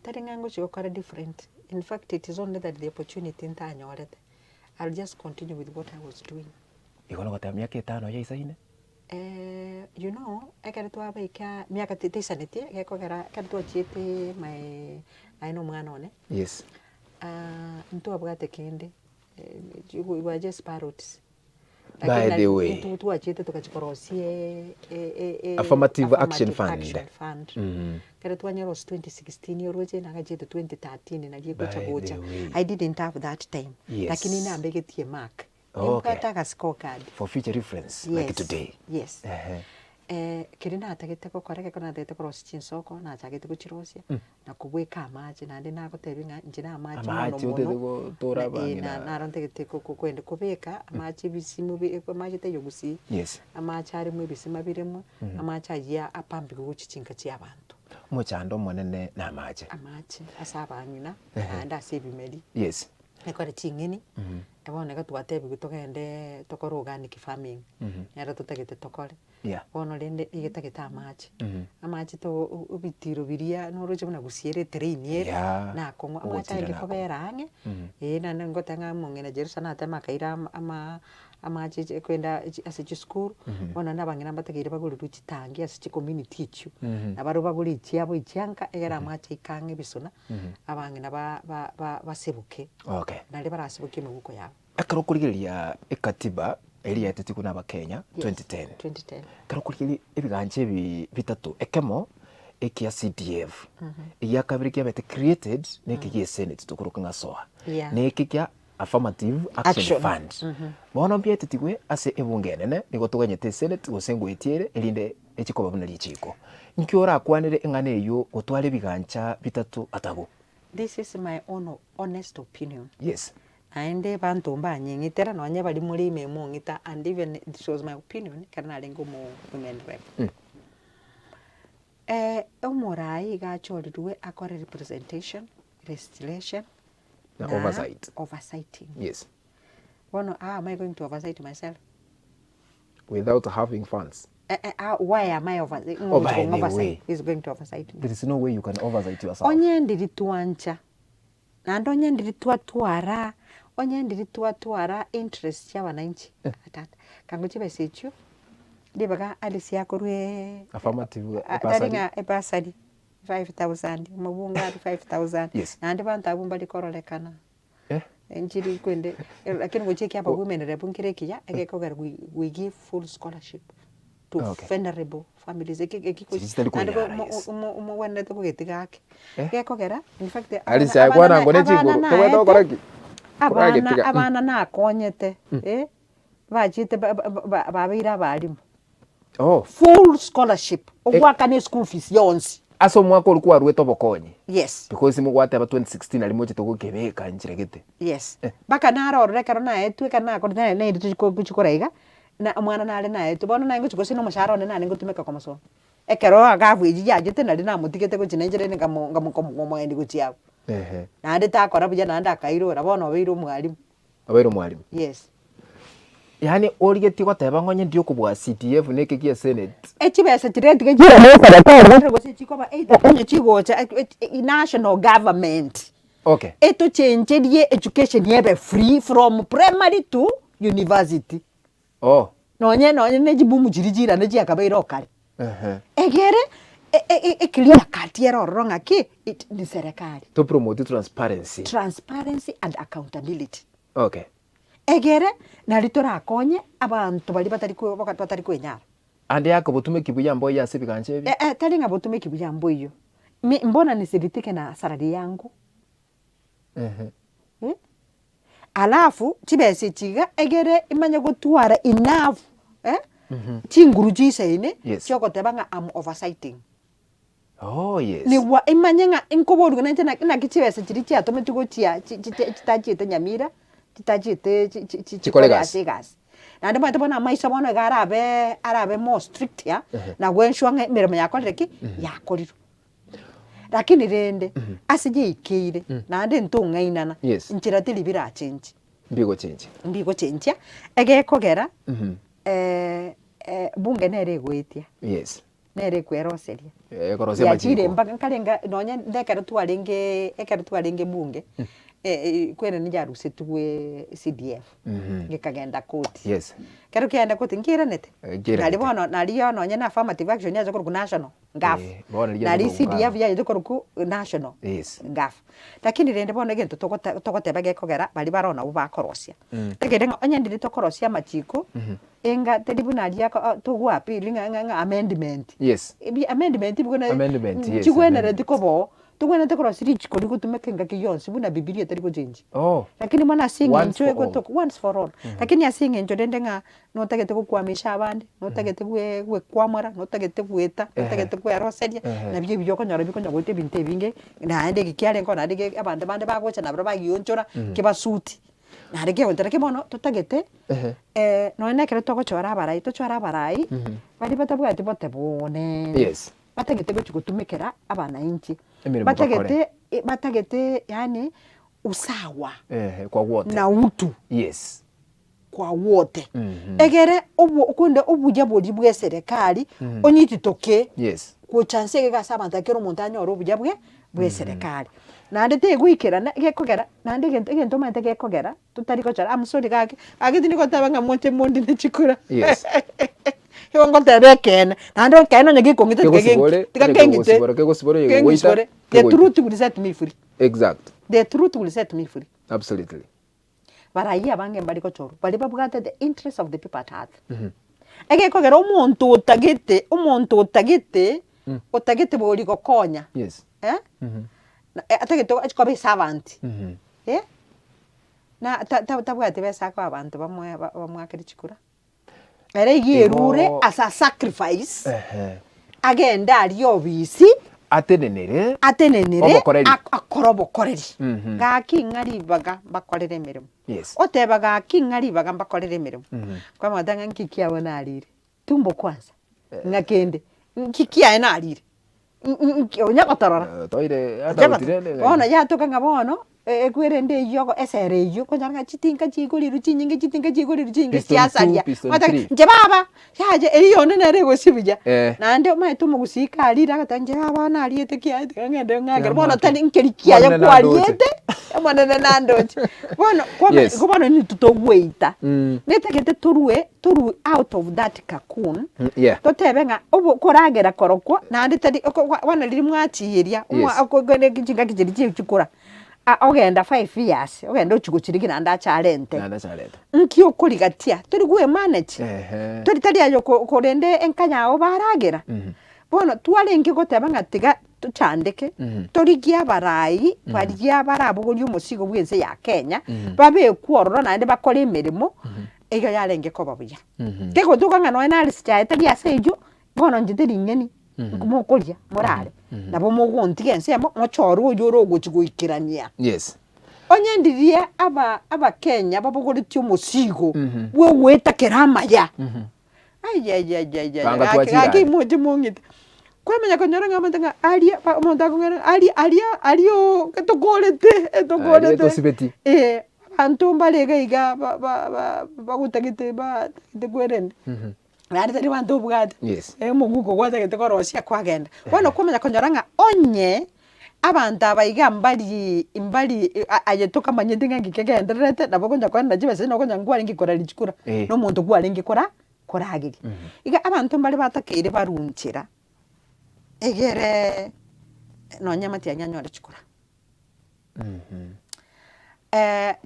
Tari ng'a ngochia gokora different, in fact it is only that the opportunity ntanyorete, I'll just continue with what I was doing. Igo nogoteba miaka etano yaisaine? You know, ekero twabaika miaka ti taisaneti, gekogera ekero twachiete my aye na omwana one, Yes. ntwabwate kende, we were just parrots. By the way. Intwe twachiete togachia korosia e- e- e- Affirmative Action Affirmative Fund. Action Fund. Ekero twanyerosia 2016 oroche nagachiete 2013 nario egocha By the gocha. way. I didn't have that time. Yes. Lakini nambegetie mark. Okay. Nimbwate aga scorecard. For future reference, like Yes, today. yes. Ehe. Keria natagete gokora ekero natagete korosia chinsoko, nachagete gochirosia, na kobweka amache naende nagotebia ng'a inche na amache mono Amache otete mono, gotora na abang'ina. na naro ntagete ko- ko- koenda kobeka amache ebisimu bi amache taiyo gusii, Yes. amache aremo ebisima biremo, amache ayio apambigwe gochia chinka chia abanto. Omochando omonene na amache. Amache ase abang'ina, naende ase ebimeri. Yes. Ekore ching'eni, bono iga twatebigwe togendeee tokore organic farming, nero totagete tokore. Yeah. Bono rende nigo etagete amache, amache to o- ebitiro biria noroche buna gusii ere eterrain ere, Yeah, nakong'u amache ogotira arenge nakong'u. kobera ang'e, eh naende ngoteba ng'a omong'ina Jerusa natema akaira ama ama amache eche kwenda echi ase chisukuru, bono naende abang'ina mbatakeire bagorerwe chitangi ase chicommunity echio, nabarobwo bagore echiabo echianka egere amache aike ang'e ebisona, abang'ina ba ba ba baseboke, Okay. naria barasebokie emeguko yabo. Ekero okorigereria ekatiba eria yaetetigwe na abakenya Yes, 2010, 2010. ekero okorigereria ebigancha ebi bitato, ekemo ekia CDF, egia kabere kiabete created na eke gie senate tokoroka ng'a SOA, Yeah. na eke kia Affirmative Action Action. Fund. Bono mbiaetetigwe ase ebunge enene, nigo toganyete esenate gose ngoetie ere erinde echi koba buna richiko. Nki orakwanere eng'ana eyio gotwara ebigancha bitato atago? This is my own honest opinion. Yes. Naende banto mbanyeng'itera nonye baria more ime mong'ita and even this was my opinion ekero narenge omo women rep. Omorai iga achorirwe akore representation, legislation Na na oversight. oversighting. Yes. Bono how am I going to oversight myself? Without having funds. Eh, eh, how, why am I over, Oh, by the oversight? way. He's going to oversight me. There is no way you can oversight yourself. Onye ndiri twancha, naende onye ndiri twatwara, onye ndiri twatwara interest chia abananchi, tata, kango chibesa echio, ribaga Alice akorwe Affirmative ah, tari bursary. ng'a ebursary, 5000, omobunge arwe 5000, Yes. naende banto abwo mbari kororekana. Eh. Nchiri kwende, lakini gochia ekiaba women rep nkere ekiya, egekogera we we give full scholarship to Okay. venerable families eki eki Chiri chitari naende konyara, mo- yes. mo- mogwenerete kogetiga ake. Eh. Gekogera, in fact, Ari abana sae abana kwana ngo ne abana chinguru, tobwate naete, gokora ki? abana Koragetiga, mm. abana nakonyete, eh, bachiete ba- ba- ba- babeire abalimu. Oh. Full scholarship, ogwakana eschool fees yonsi. Ase omwaka oria kwaruete obokonyi. Yes. Because mogwateba 2016 aria mochete gokebeka nchera gete. Yes. Mpaka naro ororo ekero naetwe ekero nakorete naye nairete gochia kora iga, na omwana nare naetwe, bono naye ngochia gose na omoshahara one nare ngotumeka komosomia. Ekero agabu eywo yachete nari namotigete gochia na inche rende nkamo nkamo nkamoendi gochia abwo. Ehe. Naende takora buya naende akairora, bono obeire omwalimu. Obeire omwalimu. Yes. Yaani origetie goteba ng'a onye ndi okobua CDF na eke gia senate. Echibesa chiria tiga chiire gose chikoba either onye chigocha national government Okay. etochencherie education ebe free from primary to university. Oh. Nonye nonye ne chiboom chiria chirane chiakabeire oo kare. Ehe. Egere e clear cut ere ororo ng'aki it ni serikali. To promote transparency. Transparency and accountability. Okay. Egere nari torakonye abanto baria batari ko batari kwenyara. Ande yaka obotumeki buya mboiyo ase ebigancha ebi. Eh eh tari ng'a botumeki buya mboiyo. Mi mbona nisiridhike na salary yangu? Ehe. Eh? Alafu chibesa echi iga egere imanye gotwara enough eh, chinguru chisaine Yes. chiogoteba ng'a am oversighting. Oh yes. Nigwa imanye ng'a nkoborigwa nainche naki naki chibesa chiria chiatometwe gochia chi chi chitachiete Nyamira, chitachiete chi chi chi Chikore chikore egasi. ase egasi. Naende omanyete bono amaiso bono iga arabeee arabe more strict ya, na goensure ng'a emeremo yakorire ki? Yakorirwe. Lakini rende, ase yaikeire, naende ntong'ainana, Yes. nchera teri birachenchi. Mbigochenchia. Mbigochenchia, egekogera bunge nere egoetia. Yes. Nere ekweroseria. Ekorosia Yachire amachiko. mpaka nkarenga nonye na ekero twarenge ekero twarenge bunge, kwere niyarusetigwe CDF, gekagenda koti. Yes. Ekero kiagenda koti nkiaranete, Nkiaranete. nari bono nario nonye na affirmative action yacha korokwa national, ngaf. Eh, bono riria Nari yacha korokwa CDF ngaf. yachete korokwa national, Yes. ngaf. Lakini rende bono egento togota togoteba gekogera baria baroo nabwo bakorosia. Ekere ng'a onye ndiri tokorosia amachiko, enga teri buna aria ako togo appeal ng'a ng'a ng'a amendment. Yes. Ebi amendment buna Amendment, yes, nchigwenereti amendment. koba oo, togwenerete korosia richiko rigotumeka engaki yonsi buna bibilia etari gochenji. Oh. Lakini bono ase Once eng'encho for all. egotoka once for all. Lakini ase eng'encho rende ng'a notagete gokwamisha abande, notagete gwe gwekwamora, notagete goeta, notagete kweroseria, Ehe. nabio ebi okonyora bikonya goeta ebinto ebinge, naende eke kiarenge naende ge abanto bande bagocha nabwo bagionchora, kebasuti. Naende kegocha naki bono totagete Ehe. nonye na ekero togochora abarai, tochore abarai, baria batabwati bote bonene, Yes. batagete gochi gotumekera abananchi, Emeremo bakore. batagete batagete yaani usawa Ehe, kwa wote. na utu. Yes. Kwa wote. Egere obo okonde obuya boria bwa eserekari onyititoke Yes. gocha nse iga ase abanto ekero omonto anyore obuya bwe bwa eserekari. Naende tegoikerana gekogera naende egento egento omanyete gekogera totari gochora am sorry gaki, gaki tindi goteba ng'a moche mondine chikura Yes. igo ngoteba ekeene, naende ekeene onye gekong'ita tiga Kegosibore, geng'ite tiga onye keng'ite kegosibora kegosibore oye gogoita, keng'isibore, the kegoite. truth will set me free. Exact. The truth will set me free. Absolutely. Baraia abange mbari gochorwa, baria babwate the interest of the people at heart. Egekogera omonto otagete, omonto otagete, otagete bori gokonya Yes. eh, na atagete achi koba eservant eh, na ta- ta- tabwati besa akoa abanto bamoe bamoakere chikura. Ere iga erure Igo- as a sacrifice, Ehe. agende aria obisi, Atenenere. atenenere Obokoreri. ak- akore obokoreri. Mhm. Gaki ng'a ribaga mbakorere emeremo. Yes. Oteba gaki ng'a ribaga mbakorere emeremo. Kwamanya ng'a nki kiabo narire, tumbo kwanza, ng'a kende, nki kiaye narire. Onya gotorora. Eh, toire Onya adautire gotorora. Bono yatoka ng'a bono, ekwerende eywo ogo esere eywo, okonyora ng'a chitinga chigorirwe chinyinge chitinga chigorirwe chinyinge Piston two, chiasaria. piston Ogoteba three. inche baba, yaye eywo yonde nere egosia buya. Eh. Naende omanyete omogusii karire agoteba inche baba nariete kiaye tiga ng'ende ng'akere. Bono Tiga tari nkeri kiaye Omonene nandoche. kwariete, omonene nandoche. Bono kwame Yes. igo bono intwe togoita, Mm. netagete torue torue out of that cocoon, Mm, yeah. totebe ng'a obo koragera korokwo naende tari oko gwa bono riria mwachiiria Yes. chingaki chiria chia chikura, a ogenda five years, ogende ochie gochirigia naende ache arente. Naende ache arente. Nki okorigatia? Tori koemanage? Ehe. Tori tari aye oko korende enka yago baragera? Bono twarenge goteba ng'a tiga tochandeke, torigie abarai baria barabogorie omosigo bwa ense ya Kenya, babekwe ororo naende bakore emeremo, Eyio yarenge koba buya. Kegotuka ng'a nonya nare sichaye tari ase eyio, bono inche teri ng'eni, mokoria morare, nabo mogontiga ensemo mochore oyio ore ogochi goikerania. Yes. Onye ndiria aba abakenya babogoretie omosigo bwa ogoeta kera amaya, aiaiaiaiai Banga gaki twachire gaki are. moche mong'ite. Kwamanya konyora ng'a omonto ng'a aria ba omonto akong'aina ng'a aria aria aria oo etokorete Aria etokorete etosibeti. eh. Abanto mbare iga iga ba- ba- ba- bagotagete batagete kwerenda, naende tari banto obwate, Yes. omoguko gwatagete korosia kwagenda. Bono kwamanya konyora ng'a onye abanto aba iga mbariii mbari aye tokamanyeti ng'a nki kegendererete, nabo okonya koenana chibesa na okonya nkwarenge koraria chikura, Eh. na omonto kwarenge kora korageria. Iga abanto mbare batakeire barunchera, egere nonye amatiang'i anyore chikura.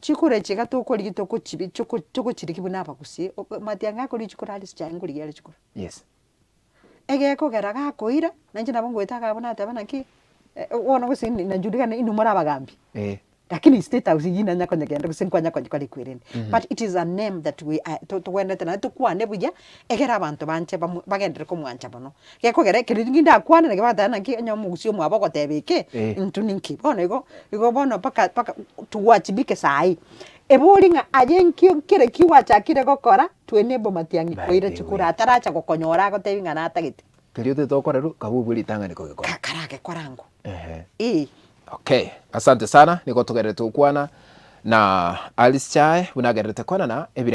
Chikura echi iga tokorigia tokochibi choko tokochirigia buna abagusii, oko matiang'i akorigia chikura aria chiaye nkorigia are chikura. Yes. Egekogera gakoira, na inche nabo ngoeta iga abwo nateba naki, bono gose najulikana inwe more abagambi. Eh. Lakini state house eywo nanya konyegenda gose nkwanya konyekora ekwerende. But it is a name that we are to togwenerete naende tokwane buya, egere abanto banche bamo bagenderere komwancha mono. Gekogera ekero riria ndakwane naki bagoteba naki onye omogusii omwabo ogoteba eke, Eh. intwe ninki? Bono igo, igo bono mpaka mpaka tuwajibike saii. Ebori ng'a aye nkio nkere ki gwachakire gokora to enable Matiang'i By koira the chikura way. ataracha gokonyora agotebi ng'a natagete. Keria otagete gokora kabe obwe ritang'ani kogekora. Ka karagekora ango. Ehe. Eeh. Okay, asante sana, nigo togererete gokwana na Alice Chae buna agererete kwana na ebire.